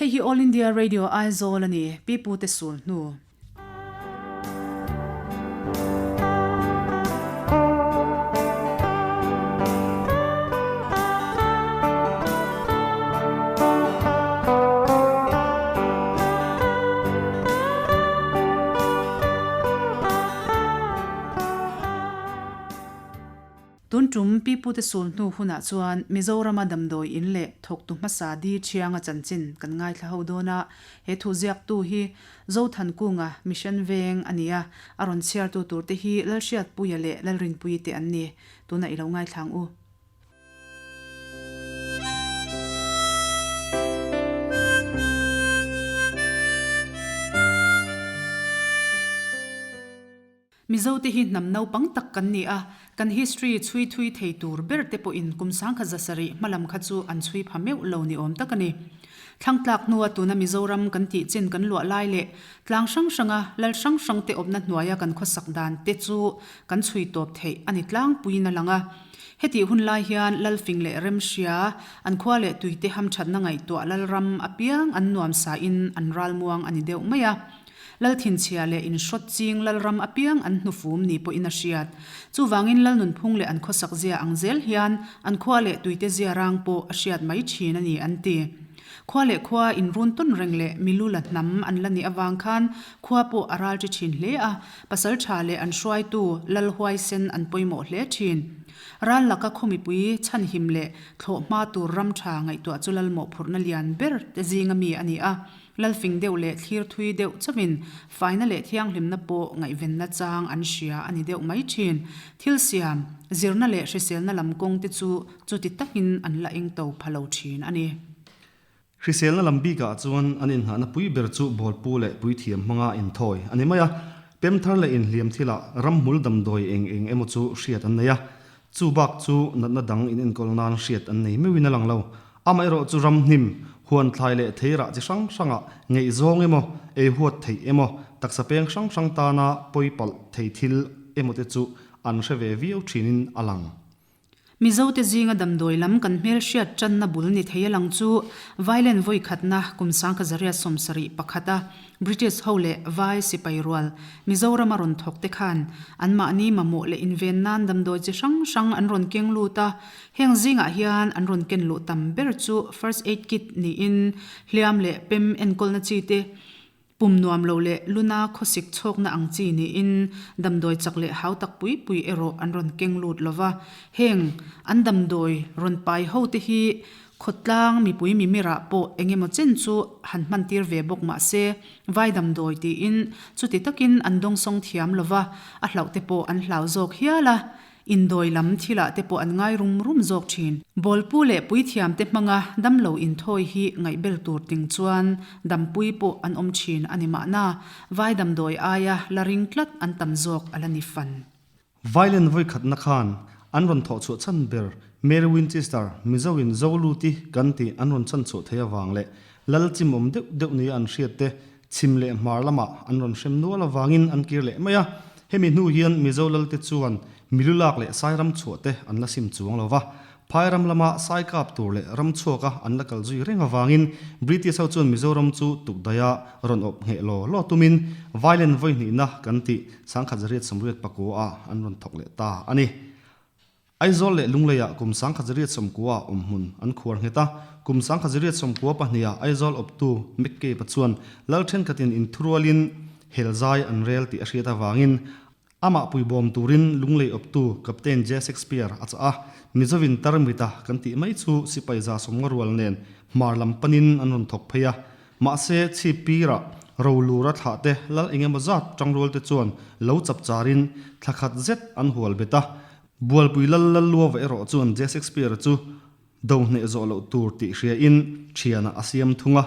Hei hi All India Radio Aizawl a ni, Pi Pute sul hnu. Tun tum Pi Pute sul hnu hunah chuan Mizorama damdawi in leh thawktu hmasa Di Thianga chanchin kan ngaithla ho dawn a, he thu ziaktu hi Zothankunga Mission Veng a ni a, a rawn chhiartu turte hi Lalhriatpuia leh Lalrinpuii te an ni. Tunah i lo ngaithla ang u. Mizote hi hnam naupang tak kan ni a, kan history chhui thui thei tur ber te pawhin kum sangkhat zasarih hmalam kha chu an chhui pha meuh lo ni awm tak a ni. Thlangtlak hnua tuna Mizoram kan tih chin kan luah lai leh tlang hrang hranga lal hrang hrang te awmna hnuaia kan khawsak dan te chu kan chhui tawp theih a ni tlangpuiin a lang a. Hetih hun lai hian Lalfing leh Remhria an khua leh tuite hamthatna ngaihtuah Lalram apiang an nuamsain an ralmuang a ni deuh mai a. Lalthinchhia leh inhrawt ching Lalram apiang an hnufum ni pawhin a hriat. Chuvangin Lalnunphung leh an khawsak zia ang zel hian an khua leh tuite zia rang pawh a hriat mai thin a ni an ti. Khua leh khua inrun tawn reng leh milula hnam an la nih avang khan khua pawh a ral ṭi thin hle a, pasal ṭha leh an hruaitu Lal huaisen an pawimawh hle thin. Ral laka khaw mipui chhanhim leh thlawh hma tur ram ṭha ngaihtuah chu Lal mawhphurhna lian ber te zinga mi a ni a. Lalfing deuh leh thlir thui deuh chauhin faina leh thianghlimna pawh ngaihvenna chang an hria a ni deuh mai thin. Thil siam, zirna leh hriselna lam kawng te chu chuti takin an la eng to pha lo thin a ni. Hriselna lam bikah chuan an inngahna pui ber chu bawlpu leh puithiam hmanga inthawi a ni mai a. Pemthar leh inhliam thilah ramhmul damdawi eng eng emaw chu hriat an nei a. Chu bak chu natna dang in enkawl nan hriat an nei meuhin a lang lo. Amaherawh chu ramhnim, huan thlai leh thei rah chi hrang hrangah ngeihzawng emaw, ei huat theih emaw, taksa peng hrang hrang tana pawi palh thei thil emaw te chu an hre ve viau thinin a lang. Mizote zinga damdawi lam kan hmelhriat tanna bul ni thei a lang chu Vailen vawi khatna kum sangkha 81 a British ho leh Vai sipai rual Mizorama rawn thawk te khan anmahni mamawh leh inven nan damdawi chi hrang hrang an rawn keng lut a, heng zingah hian an rawn ken luh tam ber chu First Aid Kit niin hliam leh pem enkawlna chi te, Pum nuam lo leh luna khawsik chhawkna ang chi niin damdawi chak leh hau tak pui pui erawh an rawn keng lut lo va. Heng an damdawi rawn pai ho te hi khawtlang mipui mimirah pawh eng emaw chen chu han hman tir ve bawk mah se vai damdawi tiin chuti takin an dawngsawng thiam lo va, a hlauh te pawh an hlau zawk hial a. Indawi lam thilah te pawh an ngai rum rum zawk thin. Bawlpu leh puithiam te hmanga damlo inthawi hi ngaihbel tur ting chuan dampui pawh an awm thin a ni mahna, vai damdawi aia la ring tlat an tam zawk a la ni fan. Violin vawikhatna khan an rawn thawh chhuah chhan ber Mary Winchester, Mizo in Zoluti kan tih an rawn chhan chhuah thei avang leh Lal chimawm deuh deuh nia an hriat te Chhim leh hmar lamah an rawn hrem nual avangin an kir leh mai a, hemi hnu hian Mizo lalte chuan milu lak leh sai ram chhuah te an la sim chuang lo va, phai ram lama sai kap tur leh ram chhuaka an la kal zui reng avangin British ho chuan Mizoram chu tukdaia rawn awp ngheh law law tumin Vailen vawihnihna kan tih 1889 ah an rawn thawk leh ta a ni. Aizawl leh Lungleiah kum 1990 ah awm hmun an khuar nghet a, kum 1992 ah Aizawl awptu McCabe-a chuan lal thenkhatin inthurualin helzai an rel tih a hriat avangin amah puibawm turin Lunglei awptu Captain J. Shakespeare a chah a, Mizovin tarmita kan tih mai chu sipai za sawmnga rual nen hmar lam panin an rawn thawk phei a, mahse chhip pirah rolura thlah te lal engemaw zat tangrual te chuan lo chapcharin thla khat zet an hual bet a, Bualpui lal lal luava erawh chuan J. Shakespeare-a chu do hneh zawh loh tur tih hriain thianah a siam thung a.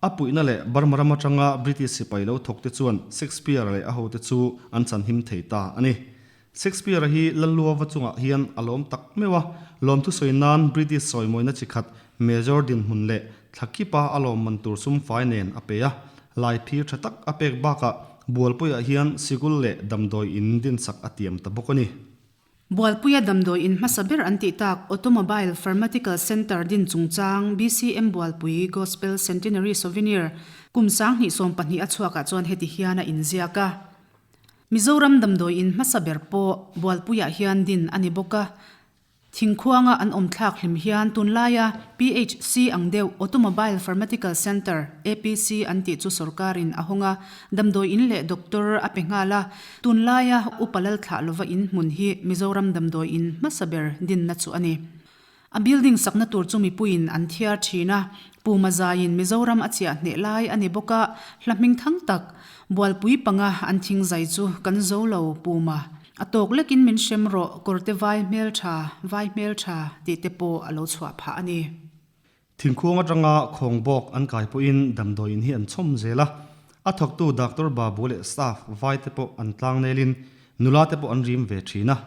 A puihna leh Burma ram atanga British sipai lo thawkte chuan Shakespeare-a leh a hote chu an chanhim thei ta a ni. Shakespeare-a hi lal luava chungah hian a lawm tak meuh a, lawmthu sawi nan British sawimawina chi khat Major dinhmun leh thla kipa a lawmman tur sum fai nen a pe a. Lai phir tha tak a pek bakah Bualpuiah hian sikul leh damdawi in dinsak a tiam ta bawk a ni. Bualpuia damdawi in hmasa ber an tih tak Automobile Pharmatical Centre din chungchang BCM Bualpui Gospel Centenary Souvenir kum 2020 a chhuakah chuan heti hian a inziak a. Mizoram damdawi in hmasa ber pawh Bualpuiah hian din a ni bawk a. Thingkhuanga an awm thlak hlim hian tunlaia PHC ang deuh Automobile Pharmatical Centre, APC, an tih chu sorkarin a hawng a, damdawi in leh doctor a pe nghal a. Tunlaia Upa Lalthlah lova in hmun hi Mizoram damdawi in hmasa ber dinna chu a ni. A building sakna tur chu mipuiin an thiar thin a, Puma zaiin Mizoram a chiah hneh lai a ni bawk a, hla hming thang tak, Bualpui panga an thing zai chu kan zo lo, Puma. A tawk lekin min hrem rawh, kawrte vai hmel tha, vai hmel tha tih te pawh a lo chhuah phah a ni. Thingkhuang atanga khawng bawk an kai pawhin damdawiin hi an chhawm zel a, a thawktu Doctor Babu leh staff vai te pawh an tlang nelin nula te pawh an rim ve thin a.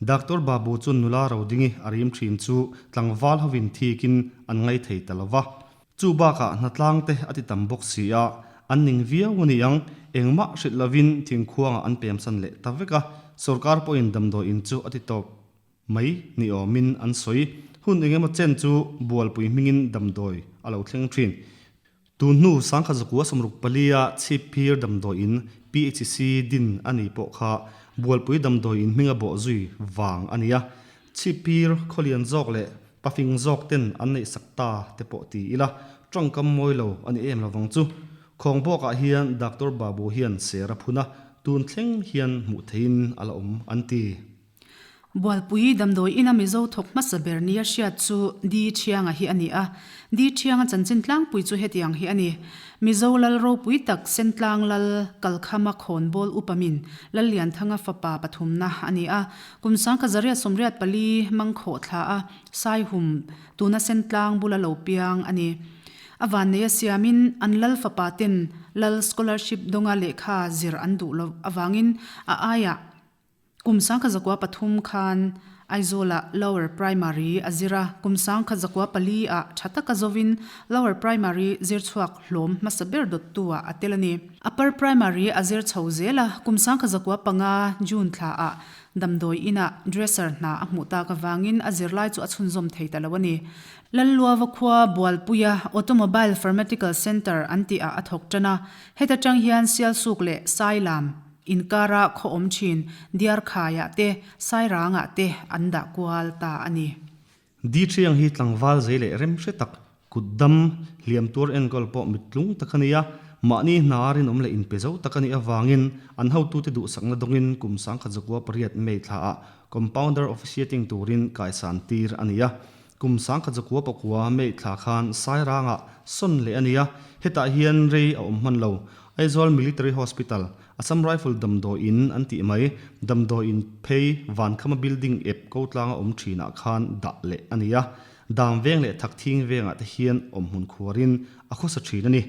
Doctor Babu chu nula rodingi a rim thin chu tlangval hovin thikin an ngai thei ta lo va. Chu bakah hnatlang te a ti tam bawk si a, an ning viau a ni ang, engmah hrilh lovin thingkhuangah an pemsan leh ta vek a, sorkar pawhin damdawiin chu a ti tawp mai ni awmin an sawi. Hun engemaw chen chu Bualpui hmingin damdawi a lo thleng thin. Tun hnu Sangkhat zakua 64 a Chhipphir damdawiin PHC din a ni pawh kha Bualpui damdawiin hminga bawh zui vang a ni a, Chhipphir khawlian zawk leh pafing zawk ten an neih sak ta te pawh ti ila tawngkam mawi lo a ni em lovang chu. Khawng bawkah hian Doctor Babu hian ser a phun a, tun thleng hian hmuh theihin a la awm an ti. Bualpui damdawi ina Mizo thawk hmasa ber nia hriat chu Di Thianga hi a ni a. Di Thianga chanchin tlangpui chu hetiang hi a ni. Mizo lal ropui tak Sentlang lal Kalkhama khawnbawl upa min Lallianthanga fapa pathumna a ni a. Kum 1984 mangkhawh thla a Saihum tuna Sentlang bula lo piang a ni. A vannei a siamin an lal fapa ten lal scholarship dawnga lehkha zir an duh loh avangin a aiah Kum 1903 khan Aizawlah Lower Primary a zir a, kum 1904 ah tha taka zovin Lower Primary zir chhuak hlawm hmasa ber dawttu-ah a tel a ni. Upper Primary a zir chho zel a, kum 1905 June thla ah damdawi inah dresser hna a hmuh tak avangin a zirlai chu a chhunzawm thei ta lo a ni. Lalluava khua Bualpuia Automobile Pharmatical Centre an tih ah a thawk tan a, heta tang hian Sialsuk leh Sailam, Inkara khaw awm thin Diarkhaiah te, Sairangah te an dah kual ta a ni. Diṭhiang hi tlangval zei leh rem hre tak, kut dam, hliam tuar enkawl pawh mittlung tak a ni a, mahni hna rinawm leh inpe zo tak a nih avangin an hotute duhsakna dawngin kum 1908 May thlaah Compounder Officiating turin kaisan tir a ni a. Kum 1909 May thla khan Sairangah sawn leh a ni a, hetah hian rei a awm hman lo. Aizawl Military Hospital, Assam Rifle damdawi in an tih mai, damdawi in phei Vankhama building ep ko tlanga awm thinah khan dah leh a ni a, dam veng leh thak thing vengah te hian awm hmun khuarin a khawsa thin a ni.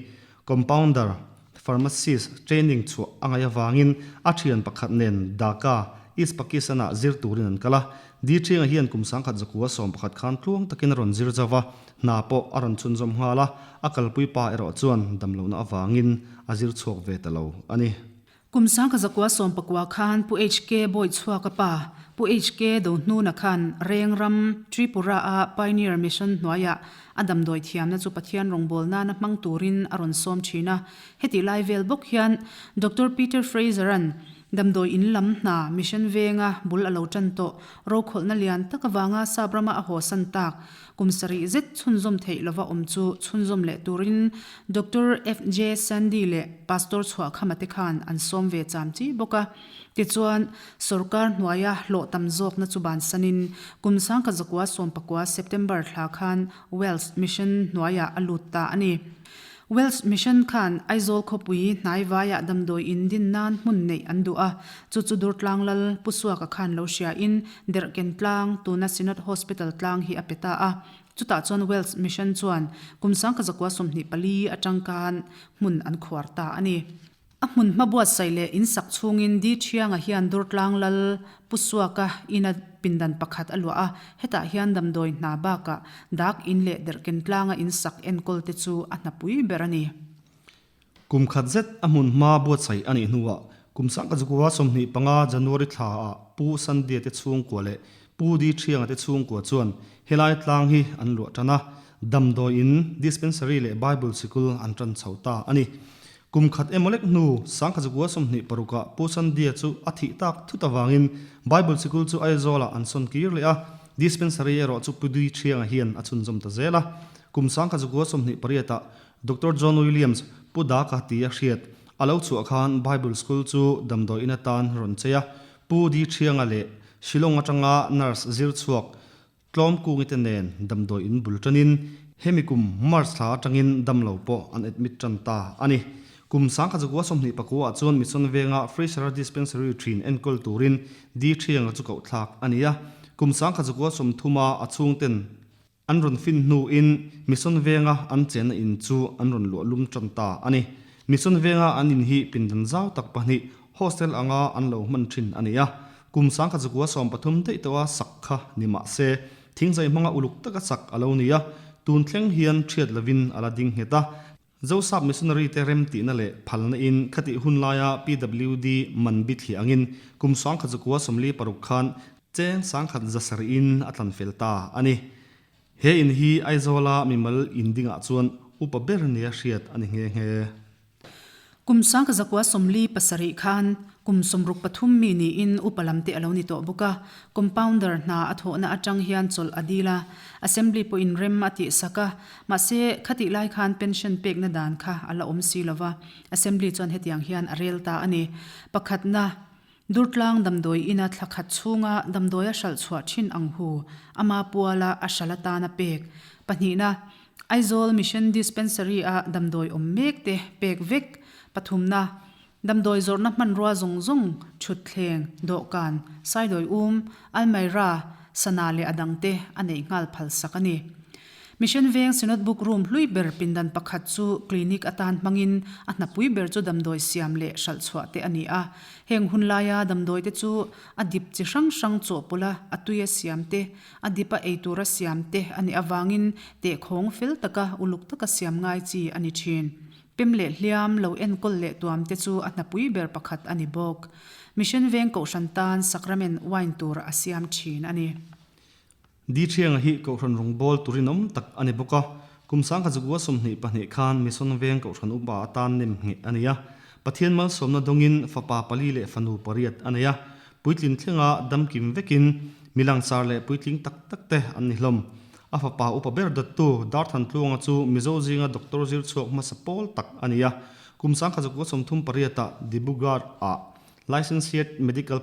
Compounder, pharmacist, training chhuah a ngaih avangin a thian pakhat nen Dhaka, East Pakistan-ah zir turin an kal a. Di Thianga hian kum 1911 khan tluang takin a rawn zir zauh a, Hna pawh a rawn chhunzawm nghal a, a kalpui pa erawh chuan damlohna avangin a zir chhuak ve ta lo a ni. Kum 1919 khan Pu HK Bawichhuaka pa, Pu HK Dohnuna khan Rengram, Tripura-a Pioneer Mission hnuaiah a damdawi thiamna chu Pathian rawngbâwl nana hmang turin a rawn sawm thin a. Hetih lai vel bawk hian Doctor Peter Fraser-a'n damdawi in lam hna Mission venga bul a lo tan tawh rokhawlhna lian tak avanga Sap rama a hawsan tak Kum sarih zet chhunzawm theih lova awm chu chhunzawm leh turin Doctor FJ Sandy leh Pastor Chhuahkhama te khan an sawm ve cham chi bawk a. Tichuan, sorkar hnuaia hlawh tam zawkna chu bansanin kum 1919 September thla khan Welsh Mission hnuaiah a lut ta a ni. Welsh Mission khan Aizawl khawpui hnaivaiah damdawi in din nan hmun neih an duh a, chu chu Durtlang Lal Pu Suaka khan lo hriain Derhken tlang, tuna Synod Hospital tlang hi a pe ta a. Chutah chuan Welsh Mission chuan kum 1924 atang khan hmun an khuar ta a ni. A hmun hma buatsaih leh in sak chhungin Di Thianga hian Durtlang Lal Pu Suaka ina pindan pakhat a luah a, hetah hian damdawi hna bakah dak in leh derhken tlanga in sak enkawl te chu a hnapui ber a ni. Kum khat zet a hmun hma buatsaih a nih hnuah. Kum sangkazukua 25 January thla ah Pu Sandia te chhungkua leh Pu Di Thianga te chhungkua chuan helai tlang hi an luah tan a, damdawi in, dispensary leh Bible sikul an tan chho ta a ni. Kum khat emaw lek hnu sangkazukua 26 ah Pu Sandia chu a thih tak thut avangin Bible sikul chu Aizawl ah an sawn kir leh a, dispensary erawh chu Pu Di Thianga hian a chhunzawm ta zel a. Kum sangkazukua 28 ah Doctor John Williams, Pu Daka ti a hriat, a lo chhuah khan Bible School chu damdawi in atan rawn chei a, Pu Di Thianga leh Shillong atanga nurse zir chhuak tlawm kungi te nen damdawi in bul tanin hemi kum March thla atangin damlo pawh an admit tan ta a ni. Kum sangkhatzakua 29 ah chuan Mission Venga Free Sara Dispensary thin enkawl turin Di Thianga chu koh thlak a ni a, kum sangkhatzakua 30 a a chhungten An rawn fin hnuin Mission Venga an chenna in chu an rawn luah lum tan ta a ni. Mission Venga an in hi pindan zau tak pahnih hostel anga an lo hman thin a ni a. Kum 1913 daih tawha sak kha ni mah se, thingzai hmanga uluk taka sak a lo ni a, tun thleng hian thiat lovin a la ding nghet a. Zosap Missionary te remtihna leh phalna in khatih hun laia PWD man bithliah angin kum 1946 khan cheng 1100 in a tlan fel ta a ni. He in hi Aizawla mimal in dingah chuan upa ber nia hriat a ni nghe nghe. Kum 1947 khan kum 63 mi niin upa lam te a lo ni tawh bawk a, compounder hna a thawhna atang hian chawlh a dil a, assembly pawhin rem a tihsak a, mahse khatih lai khan pension pekna dan kha a la awm si lova, assembly chuan hetiang hian a rel ta a ni. Pakhatna, Durtlang damdawi ina thla khat chhunga damdawi a hralh chhuah thin ang hu, ama puala a hralh atana pek. Pahnihna, Aizawl Mission Dispensary a damdawi awm mek te pek vek. Pathumna, Damdawi zawrhna hmanrua zawng zawng, thutthleng, dawhkan, saidawi um, almaira, sana leh a dangte a neih nghal phal sak a ni. Mission Veng Synod Book Room hlui ber pindan pakhat chu clinic atan hmangin a hnapui ber chu damdawi siam leh hralh chhuah te a ni a. Heng hun laia damdawi te chu a dip chi hrang hrang chawhpawlh a, a tui a siam te, a dip a ei tura siam te a nih avangin tehkhawng fel taka uluk taka siam ngai chi a ni thin. Pem leh hliam lo enkawl leh tuam te chu a hnapui ber pakhat a ni bawk. Mission Veng Kohhran tan Sacrament wine tur a siam thin a ni. Di Thianga hi Kohhran rawngbawl turin awm tak a ni bawk a, kum 1922 khan Mission Veng Kohhran upa atan nem ngheh a ni a. Pathian malsawmna dawngin fapa pali leh fanu pariat a nei a, puitlin thlenga damkim vekin mi langsar leh puitling tak tak te an ni hlawm. A fapa upa ber dawttu Darthantluanga chu Mizo zinga doctor zir chhuak hmasa pawl tak a ni a, kum 1938 ah Dibrugarh-ah Licentiate Medical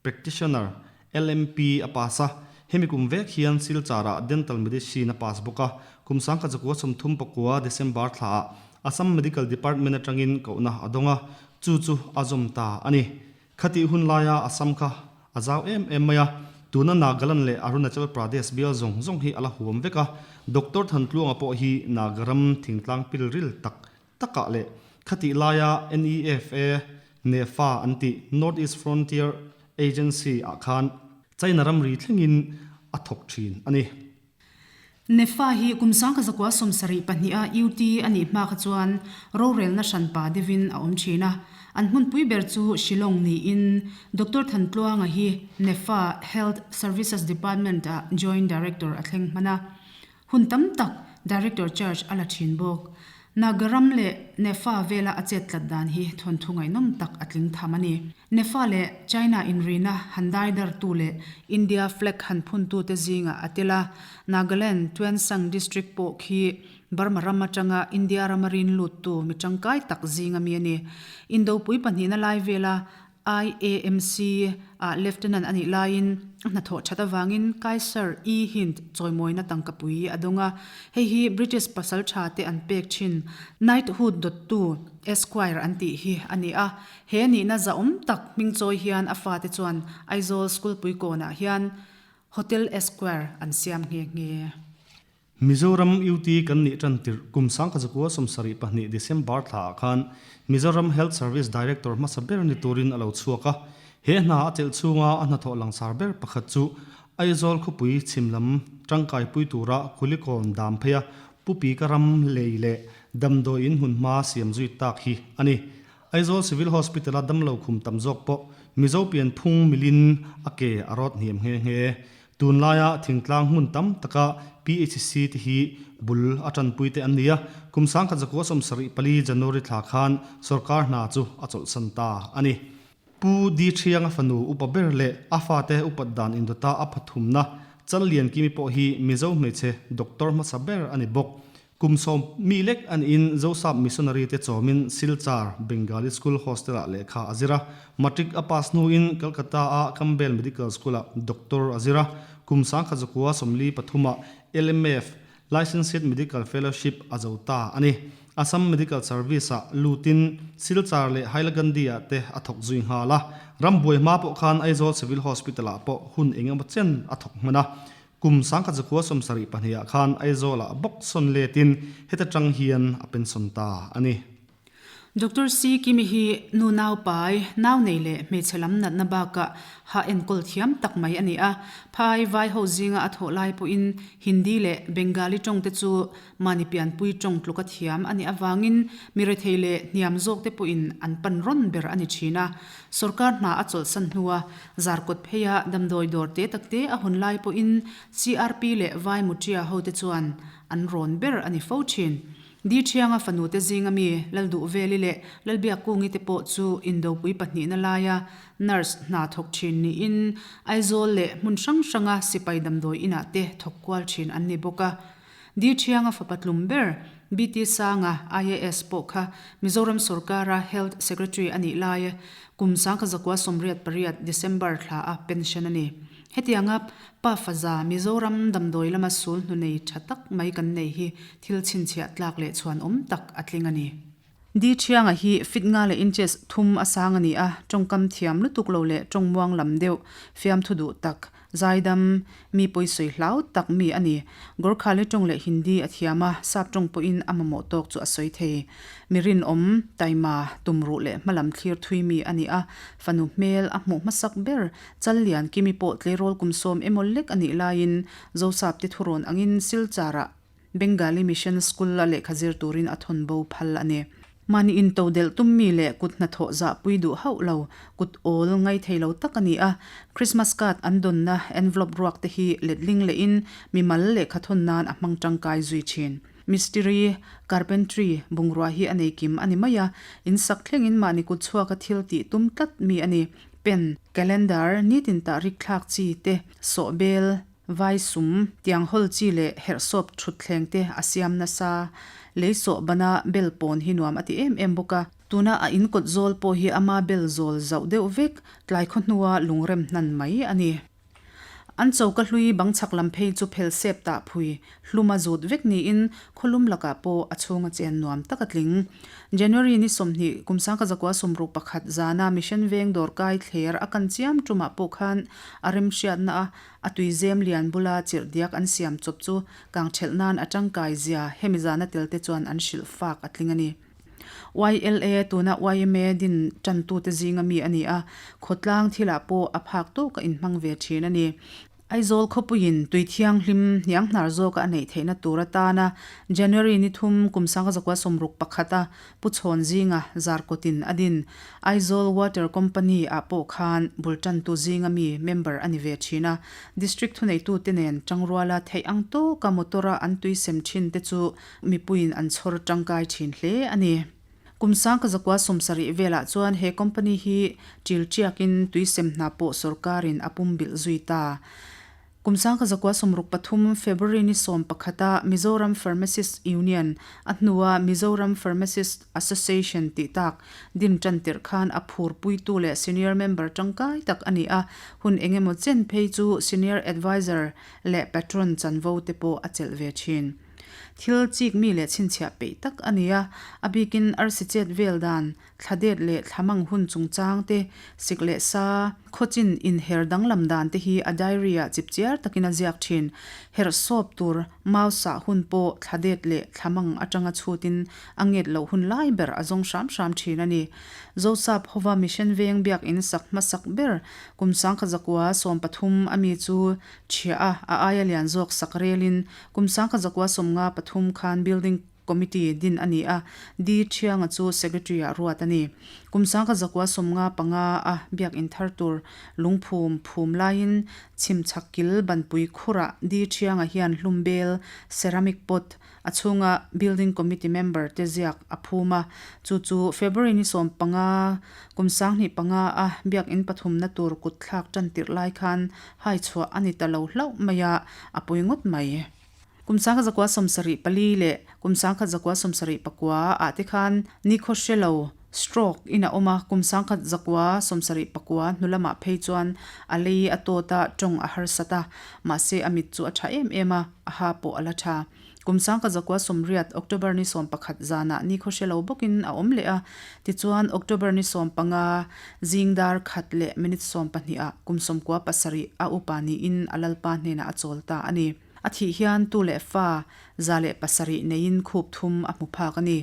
Practitioner, LMP, a pass a, hemi kum vek hian Silchar-ah Dental Medicine a pass bawk a, kum 1939 December thlaah Assam Medical Department atangin kohna a dawng a, chu chu a zawm ta a ni. Khatih hun laia Assam kha a zau em em mai a, tuna Nagaland leh Arunachal Pradesh bial zawng zawng hi a la huam vek a, Doctor Thantluanga pawh hi Nagaram thingtlang pilril tak takah leh khatih laia NEFA, NEFA an tih North East Frontier Agency ah khan China ramri thlengin a thawk thin a ni. NEFA hi kum 1972 a UT a nih hma kha chuan rorelna hranpa deuhin a awm thin a, an hmunpui ber chu Shillong niin Doctor Thantluanga hi NEFA Health Services Department ah Joint Director a thleng hman a. Hun tam tak Director Charge a la thin bawk. Nagaram leh Nefa vela a chet tlat dan hi thawnthu ngaihnawm tak a tling tham a ni. Nefa leh China inrina han daidartu leh India flag han phuntute zingah a tel a, Nagaland Tuensang District pawh khi Burma ram atanga India rama rin luttu mi tangkai tak zinga mi a ni. Indopui pahnihna lai vela IAMC ah Lieutenant a nih laiin a hnathawh that avangin Kaiser E Hind chawimawina tangkapui a dawng a, hei hi British pasal tha te an pek thin Knighthood dawttu Esquire an tih hi a ni a. He nihna zahawm tak hmingchawi hian a fate chuan Aizawl School Puikawnah hian Hotel Esquire an siam nghe nghe. Mizoram UT kan nih tan tirh kum 1972 December thla ah khan Mizoram Health Service Director hmasa ber ni turin a lo chhuak a. He hna a chelh chhunga a hnathawh langsar ber pakhat chu Aizawl khawpui chhim lam tangkaipui tura Kulikawn dam pheia Pu Pika ram lei leh damdawi in hmunhma siam zui tak hi a ni. Aizawl Civil Hospital-a damlo khum tam zawk pawh Mizo pianphung milin a ke a rawt hniam nghe nghe. Tunlaia thingtlang hmun tam taka PHC te hi bul a tanpui te an ni a, kum 1974 January thla khan sorkar hna chu a chawlhsan ta a ni. Pu Di Thianga fanu upa ber leh a fate upat dan indawta a phathumna Challiankimi pawh hi Mizo hmeichhe doctor hmasa ber a ni bawk. Kum sawm mi lek a niin Zosap Missionary te chawmin Silchar Bengali School Hostel-ah lehkha a zir a. Matric a pass hnuin Calcutta-a Campbell Medical School-ah Doctor a zir a. Kum 1943-ah LMF, Licentiate Medical Fellowship, a zo ta a ni. Assam Medical Service-ah lutin Silchar leh Hailakandi-ah te a thawk zui nghal a. Rambuai hma pawh khan Aizawl Civil Hospital-ah pawh hun eng emaw chen a thawk hman a. Kum 1972 ah khan Aizawlah bawk sawn letin heta tang hian a pension ta a ni. Doctor C. Kimi hi nu nau pai, nau nei leh hmeichhe lam natna bakah ha enkawl thiam tak mai a ni a. Phai vai ho zinga a thawh lai pawhin Hindi leh Bengali tawng te chu mahni pianpui tawng tluka thiam a nih avangin mi rethei leh hniam zawk te pawhin an pan rawn ber a ni thin a. Sorkar hna a chawlhsan hnua Zarkawt pheia damdawi dawr te tak te a hawn lai pawhin CRP leh Vai Mutia hote chuan an rawn ber a ni fo thin. Di Thianga fanu te zinga mi Lalduhveli leh Lalbiakkungi te pawh chu indopui pahnihna laia nurse hna thawk thin niin Aizawl leh hmun hrang hranga sipai damdawi inah te thawk kual thin an ni bawk a. Di Thianga fapa tlum ber BT Sanga, IAS, pawh kha Mizoram sorkara Health Secretary a nih lai kum 1988 December thla a pension a ni. Hetianga Pa Faza Mizoram damdawi lama sul hnu nei tha tak mai kan nei hi thil chhinchhiah tlak leh chhuanawm tak a tling a ni. Di Thianga hi fit nga leh inches thum a sang a ni a, tawngkam thiam lutuk lo leh tawng muang lam deuh, fiamthu duh tak, zaidam, mi pawisawi hlau tak mi a ni. Gorkhali tawng leh Hindi a thiam a, sap tawng pawhin a mamawh tawk chu a sawi thei. Mi rinawm, taima, tumruh leh hmalam thlir thui mi a ni a, fanu hmel a hmuh hmasak ber Challian Kimi pawh tleirawl kum sawm emaw lek a nih laiin Zosapte thurawn angin Silchar-ah Bengali Mission School a lehkha zir turin a thawn bo phal a ni. Mahni into delh tum mi leh kut hnathawh zahpui duh hauh lo, kut awl ngai thei lo tak a ni a. Christmas card an dawnna envelope ruak te hi letling lehin mimal lehkha thawn nan a hmang tangkai zui thin. Mistiri, carpentry, bungrua hi a nei kim a ni mai a, in sak thlengin mahni kut chhuaka thil tih tum tlat mi a ni. Pen, calendar, nitin tah rik thlak chi te, sawhbel, Vai sum, tiang hawl chi leh herhsawp thutthleng te a siam nasa. Lei sawh bana bel pawn hi nuam a ti em em bawk a. Tuna a in kawt zawl pawh hi ama bel zawl zauh deuh vek, tlai khaw hnua lungrem hnan mai a ni. An choka hlui bang chhak lam phei chu phel sep tah phui hlum a zut vek niin khawlum lakah pawh a chhunga chen nuam tak a tling. January ni 20 kum 1961 zana Mission Veng dawrkai thler a kan chiam tumah pawh khan a remhriatna a A tuizem lian bula chirh diak an siam chawp chu kang thelh nan a tangkai zia hemi zana tel te chuan an hrilh fak a tling a ni. YLA tuna yma din tantute zinga mi a ni a, khawtlang thilah pawh a phak tawk a inhmang ve thin a ni. Aizawl khawpuiin tui thianghlim hniang hnar zawka a neih theihna tur atana January ni thum kum 1961 a Pu Chhawn zinga Zarkawtin a din Aizawl Water Company ah pawh khan bul tantu zinga mi member a ni ve thin a. District thuneitute nen tangruala theih ang tawka motor-a an tui sem thin te chu mipuiin an chhawr tangkai thin hle a ni. Kum 1970 velah chuan he company hi ṭil ṭiakin tui sem hna pawh sorkarin a pumbilh zui ta. Kum 1963 February ni 11 a Mizoram Pharmacist Union a hnua Mizoram Pharmacist Association tih tak din tan tirh khan a phur puitu leh senior member tangkai tak a ni a, hun engemaw chen phei chu senior adviser leh patron chanvo te pawh a chelh ve thin. Thil chik mi leh chhinchhiah peih tak a ni a, a bikin arsi chet vel dan Thla det leh thla mang hun chungchang te, sik leh sa, khawchin inher danglam dan te hi a diary ah chipchiar takin a ziak thin. Herh sawp tur mau sah hun pawh thla det leh thla mang atanga chhutin a nget loh hun lai ber a zawng hram hram thin a ni. Zosap hova Mission Veng biakinn sak hmasak ber kum 1913 a mi chu ṭhiah a, a aia lian zawk sak relin kum 1953 khan building. Committee din a ni a, D Thianga chu Secretary-ah ruat a ni. Kum sangkhat zakua 55 a biakinn thar tur lungphum phum laiin chhimchhak kil banpui khurah D Thianga hian hlumbel, ceramic pot, A chhunga Building Committee member te ziak a phum a, chu chu February ni 15, kum 2005 a biakinn pathumna tur kut thlak tan tirh lai khan hai chhuah a ni ta lo hlauh mai a, a pui ngawt mai. Kum 1974 leh kum 1979 ah te khan nikhaw hre lo, stroke, in a awm a, kum 1979 hnu lamah phei chuan a lei a tawt a, tawng a harsat a, mahse a mit chu a tha em em a, a ha pawh a la tha. Kum 1980 October ni 11 zanah nikhaw hre lo bawkin a awm leh a, tichuan October ni 15 zing dar khat leh minute 12 ah kum 97 a upa niin a lalpa hnenah a chawl ta a ni. A thih hian tu leh fa 107 neiin khup thum a hmu phak a ni.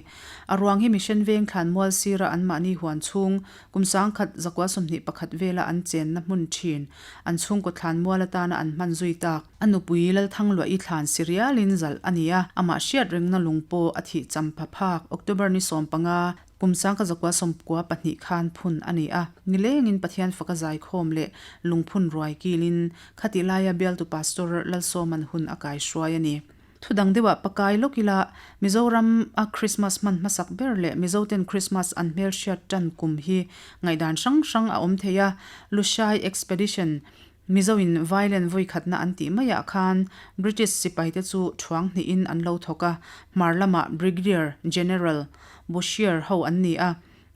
A ruang hi Mission Veng thlanmual sira anmahni huan chhung kum 1921 vela an chenna hmun thin an chhungkaw thlanmual atana an hman zui tak. A nupui Lalthangluahi thlan si rialin zalh a ni a, amah hriat rengna lung pawh a thih champha phak October ni 15, kum 1992 khan phun a ni a. Nilengin Pathian faka zaikhawm leh lungphun ruai kilin khatih laia bialtu Pastor Lalsawman hun a kaihruai a ni. Thu dang deuhah pakai lawk ila, Mizoram a Krismas hman hmasak ber leh Mizoten Krismas an hmelhriat tan kum hi ngaihdan hrang hrang a awm thei a, Lushai Expedition, Mizoin Vailen vawikhatna an tih maiah khan British sipaite chu thuang hnihin an lo thawk a, hmar lamah Brigadier General Bouchier ho an ni a,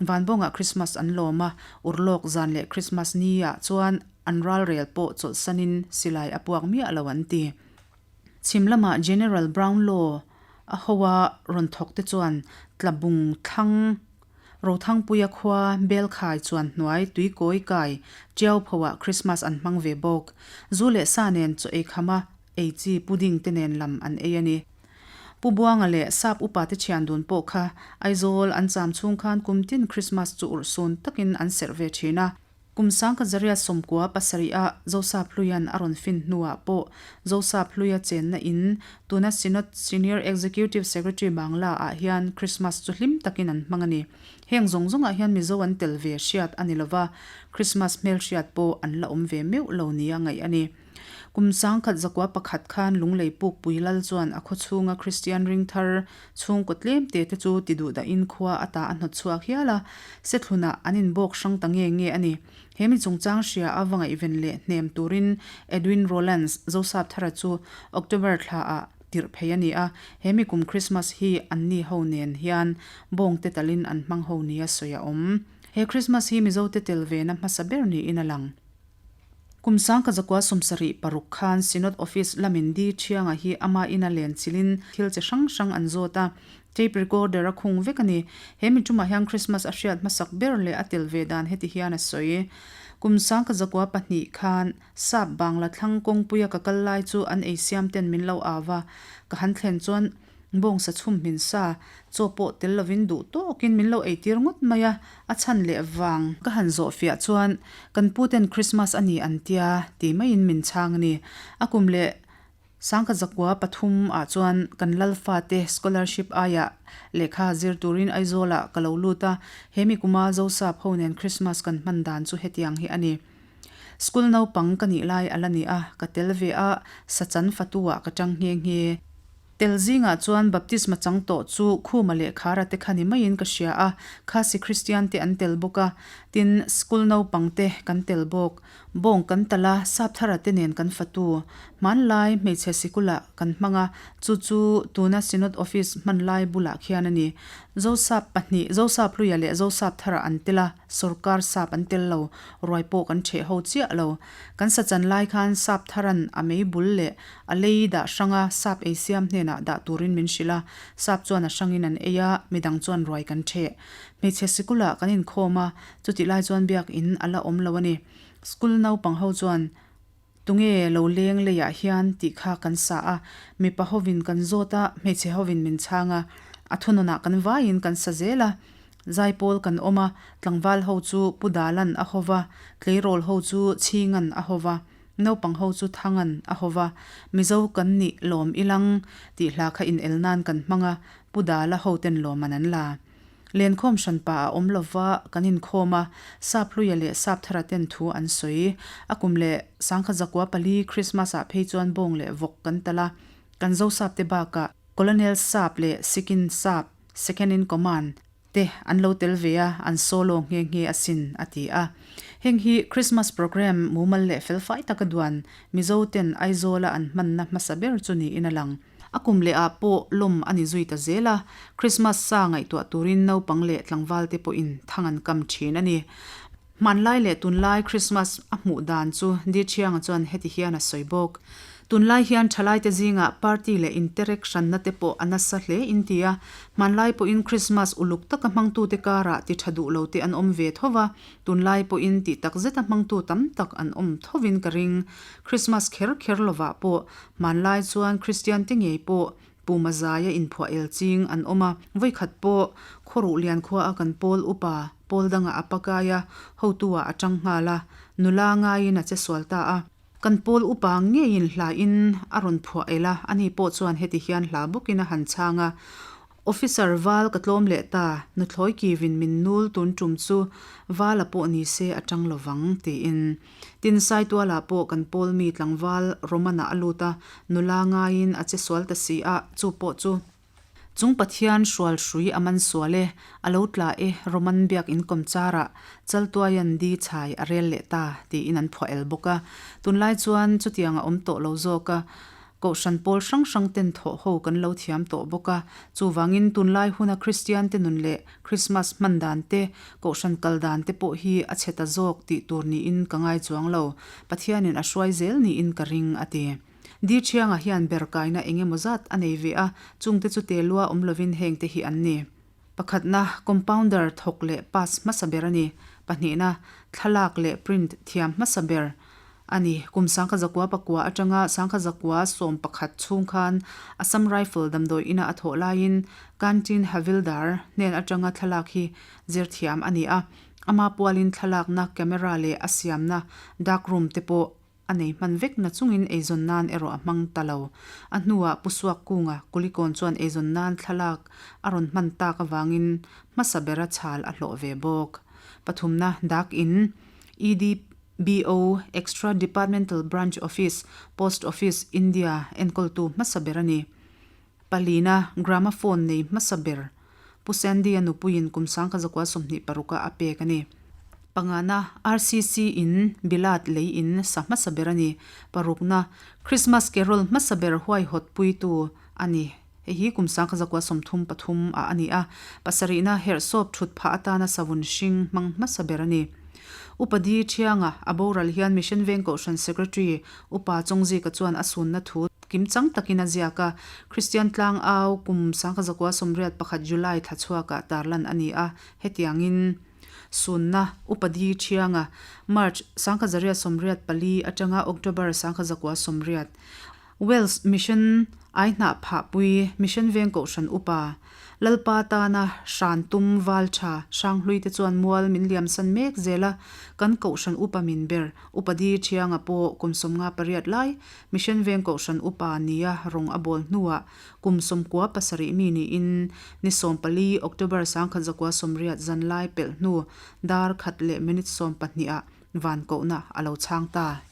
Vanbawngah Krismas an lawm a, urlawk zan leh Krismas ni ah chuan an ralrel pawh chawlhsanin silai a puak miah lo an ti. Chhim lamah General Brownlow a hoa rawn thawk te chuan Tlabung thlang Rothangpuia khua Belkhai chuan hnuai tuikawi kai Tiau phoah Christmas an hmang ve bawk. Zu leh sa nen chaw ei khama ei chi pudding te nen lam an ei a ni. Pu Buanga leh Sap upa te thian dun pawh kha Aizawl an cham chhung khan kum tin Christmas chu urhsun takin an serh ve thin a. Kum 1997 ah Zosap Hluian a rawn fin hnuah pawh Zosap Hluia chenna in tuna Synod Senior Executive Secretary Bangla ah hian Christmas chu hlim takin an hmang a ni. Heng zawng zawngah hian Mizo an tel ve hriat a ni lova, Christmas hmelhriat pawh an la awm ve meuh lo nia ngaih a ni. Kum 1901 khan Lunglei Pukpui Lal chuan a khawchhunga Kristian ringthar chhungkaw tlem te te chu ti duh dahin khua ata a hnawt chhuak hial a, Sethlunah an inbawk hrang ta nge nge a ni. He mi chungchang hria a va ngaihven leh hnem turin Edwin Rowlands, Zosap Thara chu October thlaah tirh phei a ni a, he mi kum Christmas hi anni ho nen hian bawngte talin an hmang ho nia sawi a awm. He Christmas hi Mizote tel vena hmasa ber niin a lang. Kum 1976 khan Synod Office lamin Di Thianga hi ama ina len chilin thil chi hrang hrang an zawt a, tape recorder a khung vek a ni. He mi tumah hian Christmas a hriat hmasak ber leh a tel ve dan heti hian a sawi. Kum 1902 khan Sap Bangla thlang kawngpuia ka kal lai chu an ei siam ten min lo au va, ka han thlen chuan Bawngsa chhum hmin sa, chaw pawh tel lovin duh tawkin min lo eitir ngawt mai a, a chhan leh vang. Ka han zawh fiah chuan kan pu ten Christmas a ni an tia ti maiin min chhang a ni. A kum leh 1903 ah chuan kan Lalfa te scholarship aiah lehkha zir turin Aizawl ah ka lo lut a, he mi kuma Zosap ho nen Christmas kan hman dan chu hetiang hi a ni. School naupang ka nih lai a la ni a, ka tel ve a, sachan fatu ah ka tang nghe nghe. Tel zingah chuan baptisma chang tawh chu Khuma leh Khara te kha ni maiin ka hria a, Khasi Kristian te an tel bawk a, tin school naupang te kan tel bawk. Bawng kan talh a, Sapthara te nen kan fatu. Hmanlai hmeichhe sikulah kan hmang a, chu chu tuna Synod Office hmanlai bulah khian a ni. Zosap pahnih, Zosap Hluia leh Zosapthara an tel a, sawrkar sap an tel lo, ruai pawh kan ṭheh ho chiah lo. Kan sachan lai khan Saptharan a mei bul leh A lei dah hranga sap ei siam hnenah dah turin min hrilh a, sap chuan a hrangin an ei a, midang chuan ruai kan ṭheh. Hmeichhe sikulah kan inkhawm a, chutih lai chuan biakin a la awm lo a ni. School naupang ho chuan, Tunge lo leng leiah hian tih kha kan sa a, mipa hovin kan zawt a, hmeichhe hovin min chhang a, a thunawnah kan vaiin kan sa zel a. Zaipawl kan awm a, tlangval ho chu Pu Dalan a hova, tleirawl ho chu Chhingan a hova. Naupang ho chu Thangan a ho va, Mizo kan nih lawm ilang tih hla kha inel nan kan hmang a, Pu Dala hoten lawman an la. Lenkhawm hranpa a awm lova kan inkhawm a, Saphluia leh Sapthara ten thu an sawi. A kum leh 1904 Christmas ah phei chuan bawng leh vawk kan talh a, kan Zosap te bakah Colonel Sap leh Sikin Sap, Second in Command, te an lo tel ve a, an solo nghe nghe asin, a ti a. Heng hi Christmas programme mumal leh felfai taka duan Mizo ten Aizawla an hmanna hmasa ber chu niin a lang. A kum leh ah pawh lawm a ni zui ta zel a, Christmas sa ngaihtuah turin naupang leh tlangval te pawhin thang an kam thin a ni. Hmanlai leh tunlai Christmas a hmuh dan chu Dichianga chuan heti hian a sawi bawk. Tunlai hian thalaite zingah party leh interek hranna te pawh a nasa hle in ti a, hmanlai pawhin Christmas uluk taka hmangtute karah ti tha duh lo te an awm ve tho va, tunlai pawhin tih tak zeta hmangtu tam tak an awm thovin ka ring. Christmas kher kher lovah pawh hmanlai chuan Kristian te ngei pawh Puma zaia inphuah el ching an awm a, vawikhat pawh Khawruh lian khua a kan pawl upa pawl dangah a pakai a, hotu ah a tang nghal a, nula ngaiin a che sual ta a. Kan pawl upa ngeiin hla in a rawn phuah el a, ani pawh chuan heti hian hla bawkin a han chhang a, Officer val ka tlawm leh ta, nuthlawi kivin min nul tun tum chu vala pawh ni se a tang lovang, tiin. Tin, Saitualah pawh kan pawl mi tlangval Roman-ah a lut a, nula ngaiin a che sual ta si a, chu pawh chu Chung Pathian hrual hrui a man sual e, a lo tla e, Roman biak inkawm charah Chaltuaian di chhai a rel leh ta, tiin an phuah el bawk a. Tunlai chuan chutiang a awm tawh lo zawk a, Kohhran pawl hrang hrang ten thawh ho kan lo thiam tawh bawk a, chuvangin tunlai huna Kristian te nun leh Krismas hman dan te, Kohhran kal dan te pawh hi a chhe ta zawk tih tur niin ka ngai chuang lo, Pathianin a hruai zel niin ka ring, a ti. Di Thianga hian ber kaina eng emaw zat a nei ve a, chungte chu te lua awm lovin hengte hi an ni. Pakhatna, Compounder thawk leh pass hmasa ber a ni. Pahnihna, thlalak leh print thiam hmasa ber a ni. Kum 1909 atanga 1911 chhung khan Assam Rifle damdawi ina a thawh laiin Canteen Havildar hnen atanga thlalak hi zir thiam a ni a. Ama pualin thlalakna camera leh a siamna dark room te pawh A nei hman vek na chungin eizawn nan erawh a hmang ta lo. A hnuah Pu Suak Kunga Kulikawn chuan eizawn nan thlalak a rawn hman tak avangin hmasa bera chhal a hlawh ve bawk. Pathumna dak in EDBO, Extra Departmental Branch Office, Post Office, India, enkawltu hmasa ber a ni. Palina, Gramaphone nei hmasa ber Pu Sandy-a nupuiin kum 1926 a a pek a ni. Pangana, RCC in Bilat lei in sa hmasa ber a ni. Parukna, Christmas Carol hmasa ber huaihawt puitu a ni. Hei hi kum 1933 ah a ni a. Pasarihna, Herhsawp thut phah atana savun hring hmang hmasa ber a ni. Upa Di Thianga a boral hian Mission Veng Kohhran Secretary Upa Chawngzika chuan a sunna thu Kimchang takin a ziak a, Kristian tlangau kum 1981 July thla chhuakah tarlan a ni a, hetiangin sunna Upadi Thianga, March 1984 atanga October 1980, Wales Mission Aihnah Phahpui Mission Veng Kohhran Upa, Lalpa tana hran tum val tha Hranghlui te chuan mual min liamsan mek zel a, kan Kohhran Upa min ber Upadi Thianga pawh kum 58 lai Mission Veng Kohhran Upa nia rawng a bawl hnuah kum 97 mi niin ni 14 October 1980 zanlai pelh hnu dar khat leh minute 12 ah van kohna a lo chhang ta.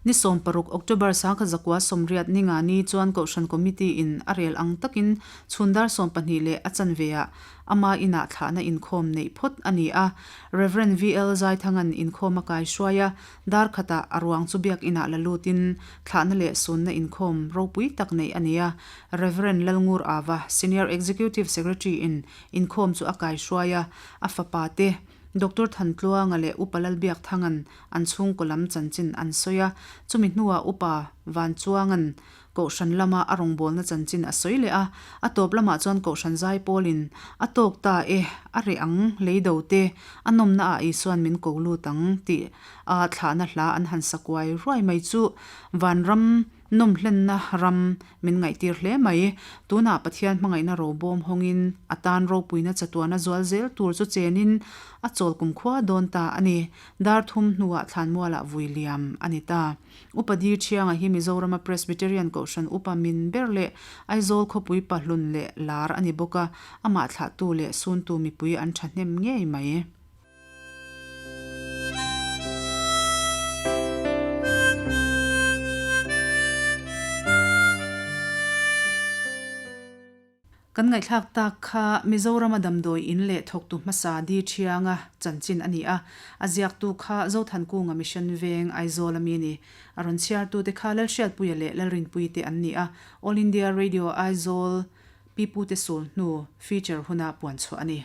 Ni 16 October 1980 ninga ni chuan Kohhran Committee in a rel ang takin chhun dar 12 leh a chanve ah ama inah thlahna inkhawm neih phawt a ni a, Rev. VL Zaithangan inkhawm a kai hruai a, Dar khatah a ruang chu biakinah la lutin thlahna leh sunna inkhawm ropui tak neih a ni a. Rev. Lalngur Ava, Senior Executive Secretary in inkhawm chu a kaihruai a, a fapa te, Doctor Thantluanga leh Upa Lalbiakthanga'n an chhungkaw lam chanchin an sawi a. Chumi hnuah Upa Vanchuanga'n Kohhran lama a rawngbawlna chanchin a sawi leh a, a tawp lamah chuan Kohhran Zaipawlin a tawk ta e, a reh ang, lei do te, a nawmna ah Isuan min ko lut ang tih a thlahna hla an han sa kuai ruai mai chu Vanram. Nawm hlenna ram min ngaihtir hle mai. Tunah Pathian hmangaihna robawm hawngin a tan ropuina chatuana zual zel tur chu chenin a chawl kumkhua dawn ta a ni. Dar thum hnuah thlanmualah vui liam a ni ta. Upa Di Thianga hi Mizorama Presbyterian Kohhran upa min ber leh Aizawl khawpui pahlun leh lar a ni bawk a, amah thlahtu leh suntu mipui an thahnem ngei mai. Kan ngaihthlak tak kha Mizorama damdawi in leh thawktu hmasa Di Thianga chanchin a ni a, a ziaktu kha Zothankunga Mission Veng Aizawl ami a ni. A rawn chhiartute kha Lalhriatpuia leh Lalrinpuii te an ni a, All India Radio Aizawl Pipute Sulhnu feature huna puanchhuah a ni.